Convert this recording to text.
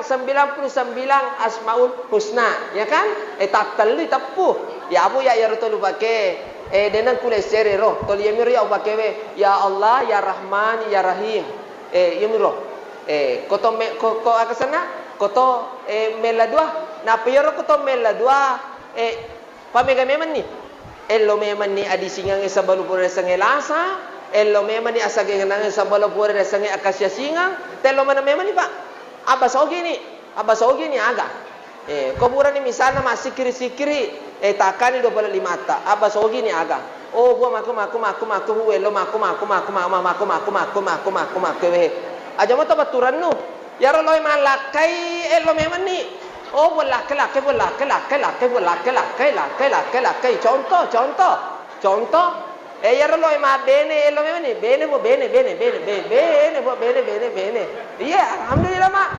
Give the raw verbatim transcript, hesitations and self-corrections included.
sembilan puluh sembilan Asmaul Husna, ya kan? Eh, tattellui teppu. Ya, abu ya, iyaro tolu pake. Eh, deneng kule sere ro. Tolu iyamiro ya upake we. Ya Allah, ya Rahman, ya Rahim. Eh, iyamiro. Eh, koto me-, ko, ko aga senna? Koto, eh, mella dua. Napa iyaro koto mella dua? Eh, Pamega memenni. Ello memenni adisingangnge sebelum pura riasengnge lasa, ello memenni asagengenangnge sebelum pura riasengnge akasiasingeng, tello maneng memenni, Pak. Abba sogini, abba sogini aga. Eh, ko purani misalna massikkiri-sikkiri, eh, takkani dua puluh lima ta, abba sogini aga. Oh, gua mako, mako, mako, mako, hu, ello mako, mako, mako, mako, mako, mako, mako, mako, mako, mako, wehe. Aja moto betturennu. Iyaro loe mallakkai, eh, lo memenni. Oh, buang lakke, lakke, buang lakke, lakke, lakke, buang lakke, lakke, lakke, lakke, lakke. Contoh, contoh, contoh. Eh, iyaro loe mabbene, eh, lo memenni. Bene, bu, bene, bene, bene, bene, bene, bu, bene, bene, bene. Iya, alhamdulillah, Mak.